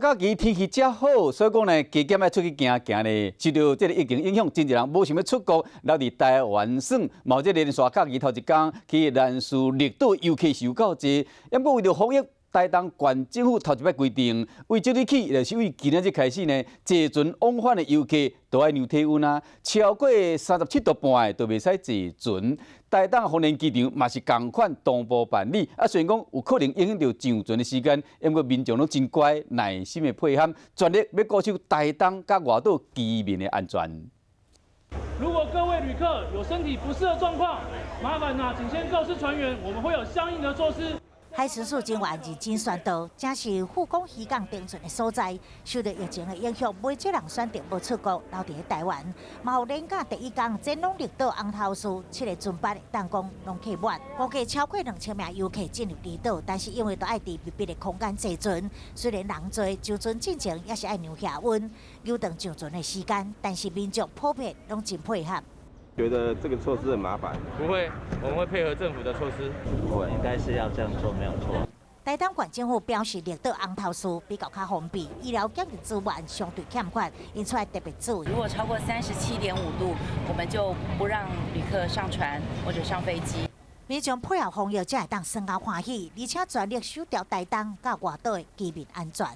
假期天氣遮好，所以講呢，加減愛出去行行呢。受著這个疫情影響，真濟人無想欲出國，留佇台灣耍。嘛有這連續假期頭一工去蘭嶼綠島遊客是有夠濟，毋過為著防疫，台東縣政府頭一擺規定，為即日起，就是為今仔日開始呢，坐船往返的遊客都愛量體溫啊，超過37度半的就袂使坐船。台東豐年機場嘛是仝款同步辦理，啊，雖然講有可能影響著上船的時間，毋過民眾攏真乖，耐心的配合，全力欲顧守台東佮外島居民的安全。如果各位旅客有身體不適的狀況，麻煩啊，請先告知船員，我們會有相應的措施。海巡署人員認真宣導，這是富岡漁港登船的所在。受著疫情的影響，袂少人選擇無出國，留佇台灣。嘛有連假第一工前往綠島紅頭嶼，七个船班會當講攏客滿，估計超過2000名遊客進入離島，但是因為都愛佇密閉的空間坐船，雖然人濟，上船進前也是愛量額溫，延長上船的時間，但是民眾普遍攏真配合。覺得這個措施很麻煩。不會，我們會配合政府的措施。不會，應該是要這樣做，沒有錯。台東縣政府表示，綠島紅頭嶼比較較方便，醫療檢疫資源相對欠缺，因此特別注意。如果超過37.5度，我們就不讓旅客上船或者上飛機。民眾配合防疫，才會當耍較歡喜，而且全力守牢台東佮外島的居民安全。